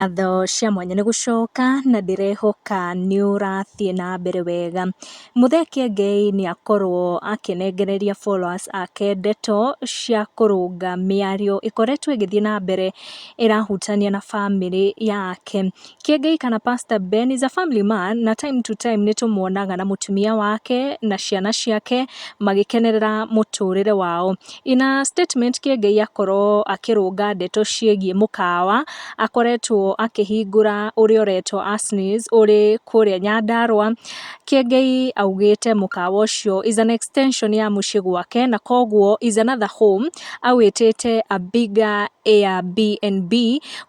Ngatho cia mwanya nĩ gũcoka na ndĩrehoka nĩ ũrathiĩ na mbere wega. Muthee Kiengei nĩ akorwo akĩnengereria followers ake ndeto cia kũrũnga mĩario ĩkoretwo ĩgĩthiĩ na mbere ĩrahutania na bamĩrĩ yake. Kiengei kana Pastor Ben is a family man, na time to time nĩ tũmuonaga na mũtumia wake na ciana ciake magĩkenerera mũtũrĩre wao. In a statement, Kiengei akorwo akĩrũnga ndeto ciĩgiĩ mũkawa akoretwo akĩhingũra ũrĩa ũretwo Asnis ũrĩ kũrĩa Nyandarũa. Kiengei augĩte mũkawa ũcio is an extension ya mũciĩ gwake na koguo is another home, awĩtĩte a bigger Airbnb.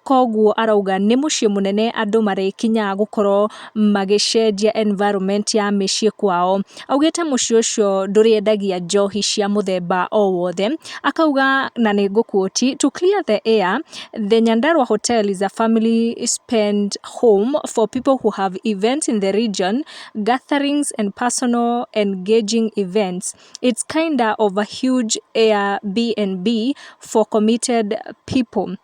Koguo arauga nĩ mũciĩ mũnene andũ marĩkinyaga gũkorwo magĩcenjia environment ya mĩciĩ kwao. Augĩte mũciĩ ũcio ndũrĩendagia njohi cia mũthemba o wothe. Akauga, na nĩ ngũquote, "To clear the air, the Nyandarua Hotel is a family spend home for people who have events in the region, gatherings and personal engaging events. It's kinda of a huge Airbnb for committed people."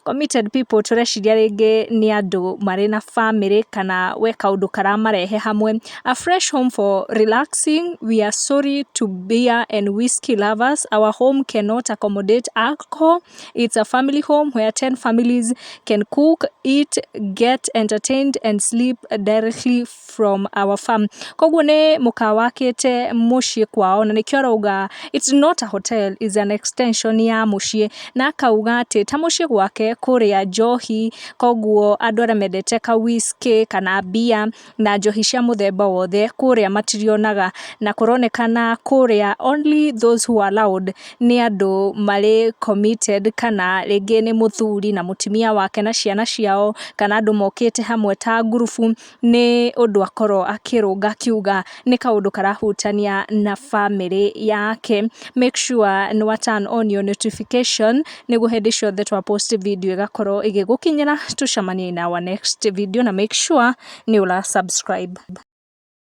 Committed people tũreciria rĩngĩ nĩ andũ marĩ na famĩlĩ kana we kaũndũ karamarehe hamwe. "A fresh home for relaxing. We are sorry to beer and whiskey lovers. Our home cannot accommodate alcohol. It's a family home where 10 families can cook, eat, get entertained and sleep directly from our farm." Koguo nĩ mũkawa wakĩte mũciĩ kwao na nĩkĩo arauga it's not a hotel, is an extension ya mũciĩ, na akauga atĩ ta mũciĩ gwake kũrĩa njohi, koguo andũ arĩa mendete ka whisky kana mbia na njohi cia mũthemba wothe kũrĩa matirionaga, na kũronekana kũrĩa only those who are allowed nĩ andũ marĩ committed, kana rĩngĩ nĩ mũthuri na mũtumia wake na ciana ciao, kana andũ mokĩte hamwe ta ngurubu. Nĩ ũndũ akorwo akĩrũnga akiuga nĩ kaũndũ karahutania na bamĩrĩ yake. Make sure nĩ wa turn on your notification nĩguo hĩndĩ ciothe twa post video ĩgakorwo ĩgĩgũkinyĩra. Tũcemanie in our next video, na make sure nĩ ũra subscribe.